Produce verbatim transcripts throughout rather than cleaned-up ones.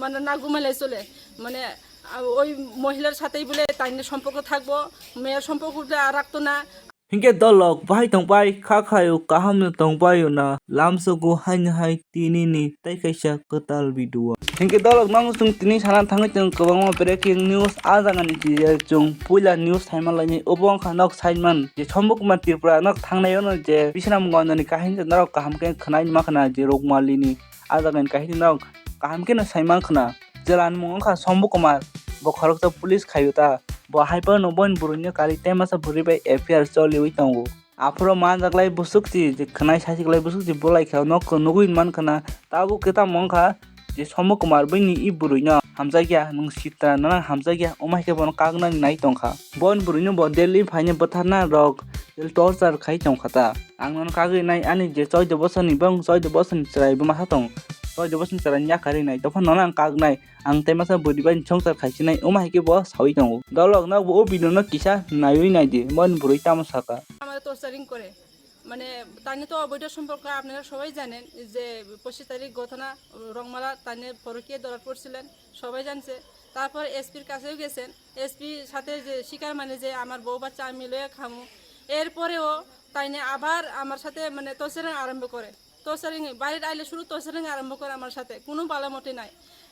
না, না ঘুমালে চলে। মানে, আ, ওই মহিলার সাথেই বলে তাই নিয়ে সম্পর্ক থাকবো, মেয়ের সম্পর্ক উঠলে আর রাখতো না। Hinkhe dolok bahai tongpai kha khaio, kaham no tongpaio na, lamsogo haini hai tini ni tai kaisa kwtal video. Hinkhe dolok no chwng tini sana thangwi chwng kwbangma breaking news a jaga ni khe chwng puila news saima lainai. Obo wngkha nok saiman je Sombok Kumar Tripura nok thangnai ono je Bisramganj ni kahini norok kaham khe khwnai ma khna je Rukmali ni a jaga ni kahini norok kaham khe no saima khna. Jwlani mung wngkha Sombok Kumar, bo khoroksa police khaio ta. Bo hai phano boini bwrwino karwi tei masa bwrwi bai F I R choliwi tongo. Aphuru manjaklai bwswkchi, je khwnai saichiklai bwswkchi, bolai khe nok nugwi man khna. Tabuk khe tamo wngkha je Sombok Kumar bini i bwrwino hamjakya, nwng sitra nana hamjakya, omo hai khe bono kaknani nai tongkha. Boini bwrwino bo Delhi phaina bwtharna rok torture khai tongkha ta. Ang nono kagwi nai, ani je choudo bosorni bong, choudo bosorni chwrai bo masa tong. Choudo bosorni chwraini yakarwi nai, tongphano ang kagnai. Ang tei masa bwrwi bai songchar khaisinai, omo hai khe bo sawi tongo. Dolok nokbo o video no kisa naiwi naidi, boni bwrwi tamo saka. আমার টর্চারিং করে, মানে, তাইনে তো অবৈধ সম্পর্ক, আপনারা সবাই জানেন যে পঁচিশ তারিখ ঘটনা, রংমালা তাইনে পরকীয়া ধরা পড়ছিলেন, সবাই জানছে। তারপর এসপির কাছেও গেছেন, এসপির সাথে যে স্বীকার, মানে, যে আমার বউ বাচ্চা আমি লইয়া খামু। এরপরেও তাইনে আবার আমার সাথে, মানে, টর্চারিং আরম্ভ করে। টর্চারিং, বাড়ির আইলে শুধু টর্চারিং আরম্ভ করে আমার সাথে, কোনো ভালো মতে নাই।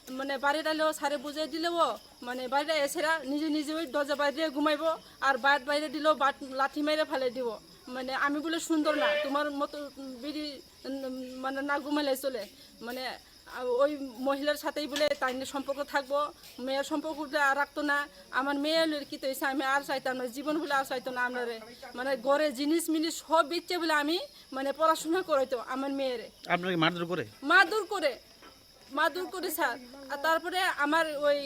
মানে, বাড়ির আইলেও স্যারে বুঝাই দিলেও, মানে, বাড়ির এসেরা নিজে নিজে ওই দরজা বাইরে ঘুমাইবো, আর বাট বাইরে দিলেও বাট লাঠি মেরে ফেলে দিব। মানে, আমি বলে সুন্দর না, তোমার মতো বিড়ি, উম, মানে, না ঘুমাইলে চলে। মানে, আ, ওই মহিলার সাথেই বলে তাই নিয়ে সম্পর্ক থাকবো, মেয়ের সম্পর্ক উঠলে আর রাখতো না। আমার মেয়ে লড়কি তো এসে আমি আর চাইতাম না, জীবন বলে আর চাইতো না আপনারে। মানে, ঘরে জিনিস মিনিস সব বেচে বলে আমি, মানে, পড়াশোনা করাইতো আমার মেয়েরে। আপনাকে মারধর করে? মারধর করে, মারধর করে স্যার। আর তারপরে আমার ওই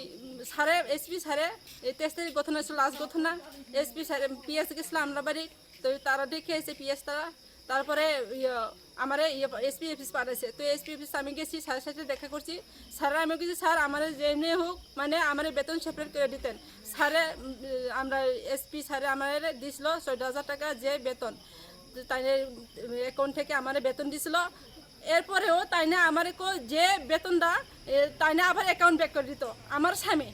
স্যারে, এসপি স্যারে, এই তেইশ তারিখ ঘটনা ছিল, লাস্ট ঘটনা, এসপি স্যারে, পিএস গেছিলো আমরা বাড়ি, তো তারা ডেকে এসে পিএস তারা, তারপরে ইয়ে, আমারে ইয়ে, এসপি অফিস পাঠাইছে। তো এসপি অফিস আমি গেছি, স্যারের সাথে দেখা করছি। স্যাররা আমি গেছি, "স্যার, আমারে যেমনি হোক, মানে, আমারে বেতন সেপারেট করে দিতেন।" স্যারে, উম, আমরা এসপি স্যারে আমারে দিছিল চোদ্দ হাজার টাকা যে বেতন। তো তাই অ্যাকাউন্ট থেকে আমারে বেতন দিছিল। এরপরেও তাই না আমারে কো যে বেতনটা, এ, তাই না আবার অ্যাকাউন্ট ব্যাক করে দিত আমার স্বামী।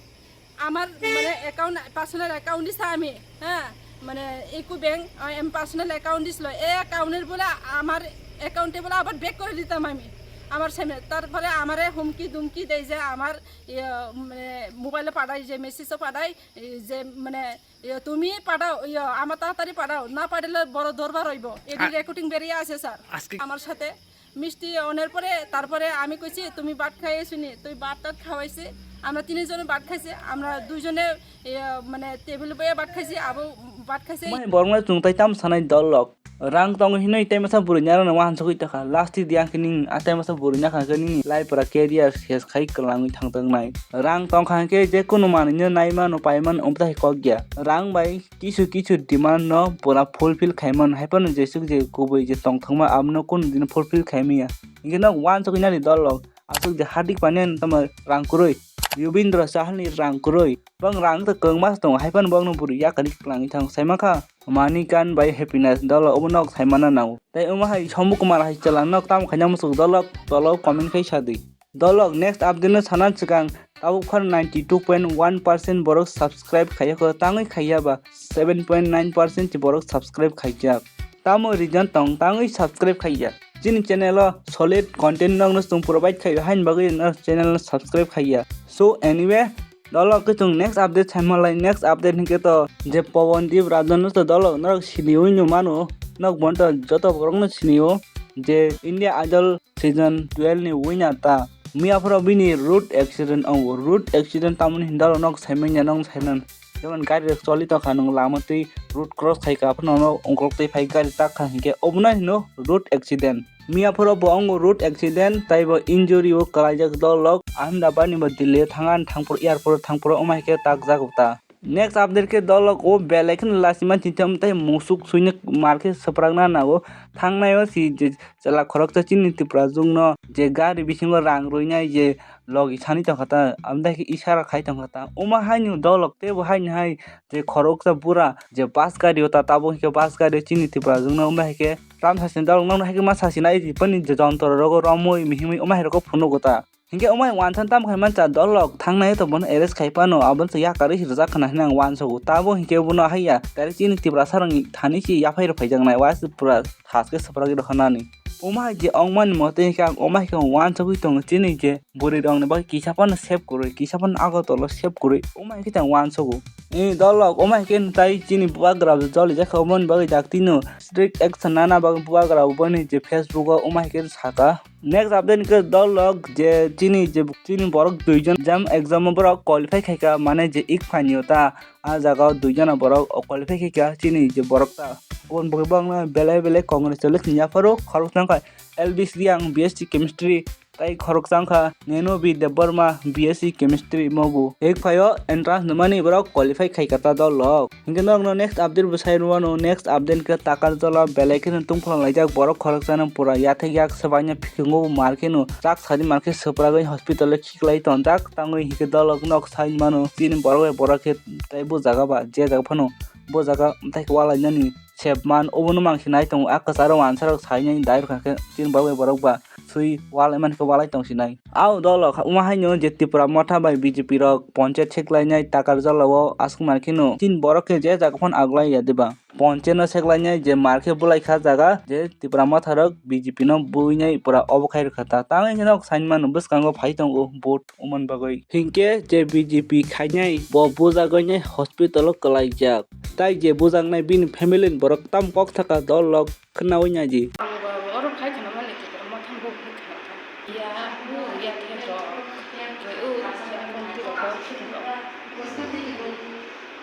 আমার মানে অ্যাকাউন্ট, পার্সোনাল অ্যাকাউন্ট দিছে আমি, হ্যাঁ, মানে ইকো ব্যাংক, আ, এম পার্সোনাল অ্যাকাউন্ট দিছিল। এই অ্যাকাউন্টের বলে আমার অ্যাকাউন্টে বলে আবার ব্যাক করে দিতাম আমি আমার স্বামী। তারপরে আমারে হুমকি দুমকি দেয় যে আমার, ইয়ে, মানে মোবাইলে পাঠায়, যে মেসেজও পাঠায়, এই যে মানে, ইয়ে, "তুমি পাঠাও, ইয়ে, আমার তাড়াতাড়ি পাঠাও, না পাঠালে বড় দরবার হইব।" এটি আ-, রেকর্ডিং বেরিয়ে আছে স্যার। আজকে আমার সাথে মিষ্টি অনের পরে, তারপরে আমি কইছি, "তুমি ভাত খাইয়েছো নি?" তুই ভাত টাত খাওয়াইছি, আমরা তিনজনে ভাত খাইছি, আমরা দুইজনে, ইয়ে, মানে টেবিল বয়ে ভাত খাইছি, আবো ভাত খাইছি। Mai borokno chwng tai tam sanai dol lok. Rang tongo hinwi tei masa bwrwi ni aro no wansugwi tongkha. Last di ang khe nini a tei masa bwrwi nakha khe nini life pura career ses khai kwlangwi thangjaknai. Rang tongkha hwnkhe je kunu manwino naimano paimano omo tai kok ya. Rang bai kisu kisu demand no pura fulfill khaimano. Hai phano jesuk je kubui je tongthokma abono kunu dino fulfill khaimaya. Hinkhe no wansugwi nani dol lok. Aswk je Hardik Pandya ni tamo rang kwrwi, Yubindra Chahal ni rang kwrwi, bong rang tei kwbangma se tongo, hai phano bongno bwrwi yakarwi kwlangwi thango. Saimankha Money Can't Buy Happiness, dolo obo nok saimana nango. Tei omo hai Sombok Kumar hai chwla nok tamo khaina muchuk dolok tolo comment khai sadi. Dolok next update no sana swkang tabuk phano ninety two point one percent borok subscribe khaiyakho, tangwi khaiya ba seven point nine percent borok subscribe khaijak. Tamo reason tong tangwi subscribe khaiya? Chini channel o solid content nokno chwng provide khaio, haini bagwi no channel no subscribe khaiya. So anyway, dolo khe chwng next update saimanlai, next update hinkhe to je Pawan Dip Rajan no to dolo norok siniwi no mano, nok bon to joto borok no sinio je India Idol season twelve ni winner ta. Miya phoro bini road accident ongo, road accident tamoni hinwi dolo nok saimanya nok saiman. Jemon gari rok choli tongkha, nwng lama twi road cross khaikha, aphano no ongkhorok twi phai gari takha hinkhe obono hino road accident. Miya phoro bo ongo road accident, tei bo injury o kwlaijak dolok Ahmedabad ni bo Delhi o thang ani thangphuru airport o thangphuru omo hai khe takjak ta. Next update khe dolok o belai kheno lachima tongthai musuk suina mar khe swprakna nango. Thangnai o si je chwla khoroksa chini Tiprajwk no je gari bisingo rang rwinai je logi sani tongkha ta, amtwi khe isara khai tongkha ta. Omo haino dolok teibo haino hai je khoroksa bura je bus gari o ta, tabuk hinkhe bus gari o chini Tiprajwk no omo hai khe tamo sasini dolok nokno hai khe ma sasini ai ripani je jontro rogo romwi mihimwi omo hai rokhe phunugo ta. Hinkhe omo hai uansukha tamo khai mancha dol rok thangnai to bono arrest khai phano abono se yakarwi rijak khna hinwi ang uansugo. Tamo hinkhe bono haiya direct chini Tiprasa rokni thani se yaphai rok phaijaknai, uansuk pura thaske swprak rok hinani. Omo hai je ongmani mote hinkhe ang omo hai khe uansugwi tongo chini je bwrwi rokni bagwi kisa phano save kwrwi, kisa phano Agartala o save kwrwi, omo hai khe chang uansugo. E dol rok omo hai khe tai chini bubagra jolijak kha, omoni bagwi daktino strict action nana bagwi bubagra boni je Facebook o omo hai khe saka. Next update khe dol rok je chini je chini borok duijon jam exam o borok qualify khaikha, mane je ik phainio ta, a jaga o duijon borok qualify khaikha chini je borok ta. Oboni bagwi bangla belai belai congratulations yapharo khoroksa wngkha L B Sriyang B S C chemistry, tai khoroksa wngkha Nenobi Debbarma B S C chemistry mogu. Ek phaio entrance nungmani borok qualify khaikha ta dol rok. Hinkhe norokno next update bo sai rwmano, next update khe Takarjala belai kheno tungphla laijak borok khoroksano pura yathek yak swbaino phikingo mar kheno chak sadi mar khe swpragwi hospital o khiklai tonjak. Tangwi hinkhe dolok nok sai mano chini borok bai borok khe tai bo jaga ba je jaga phano bo jaga tai khe walainani sepman obono mang se nai tongo. A kwcharo uansarok sainai dai rwkha khe chini borok bai borok ba swi walai mankhe walai tong sinai. Ao dolo kha, omo haino je Tipra Motha bai B J P rok ponchayat seklainai Takarjala o aswk mankhe no chini borok khe je jaga phano aglai ya diba? Ponchayat no seklainai je mar khe bulai kha jaga je Tipra Motha rok B J P no buinai pura obo khai rwkha ta. Tamo hinkhe nok saimano bwskango phai tongo vote omoni bagwi. Hinkhe je B J P khainai bo bujagoinai hospital o kwlaijak. Tai je bujaknai bini family ni borok tam kok thaka dol rok khwnaui naidi. Ang bo oro khai khwna mani Tipra Motha bo khai khwna kha. Ya, o ya the rok. Ke o ya konti rok ko khwna rok.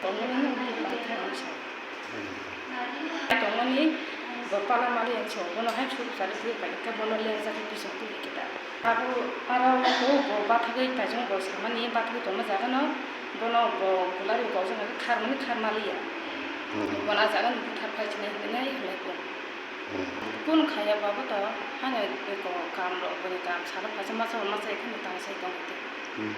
Tongmani ang Tipra Motha ang sa. Tongmani bo pala mali ang sa. Bono hai suru sari suru pai khe bono lengjak khe pisong twi khe ta. Abo aro ko bo bathagwi taijong bo samani bathagwi tongma jaga no bono bo gulari bo kok jagani kharmani kharmaliya. Hmm. Bono ah jaga no buthar phai sinai hinwi hinwi bo. Hmm. Kun khaya bo to hano ko kam ro boni kam salo phaisa masa masa ekhon tang sai tong te. Hmm.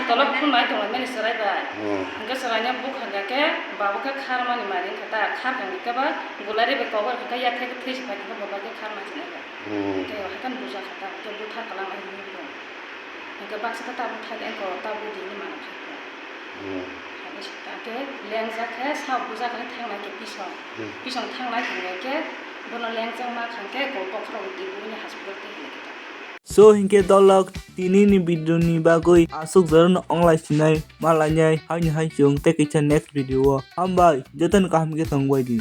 Tolok phun mai tong mani serai bai. Hmm. Hingke serai nya bukha ga ke babo ke kharmani mari kha ta khar kha ke ba gulari be kok kha ya the ke this pai kha bo ba ke kharma sinai ba. Hmm. Tei o hakan buja kha ta, tei buthar kalam ai nung tong. Hingke baksa khe tabuk thani ko tabuk di ni mana kha ko. Hmm. Hingke lengjak khe sa buja khe thangnai khe pisong. Hmm. Pisong thangnai hingke bono lengjak ma khang khe ko bokhorok di buni hospital tei hingke ta. So hingke dolok tini ni video ni bagwi aswk jora no onglai sinai ma lainai haini hai chwng tei kaisa next video o. Hambai, joto no kaham khe tong bai di.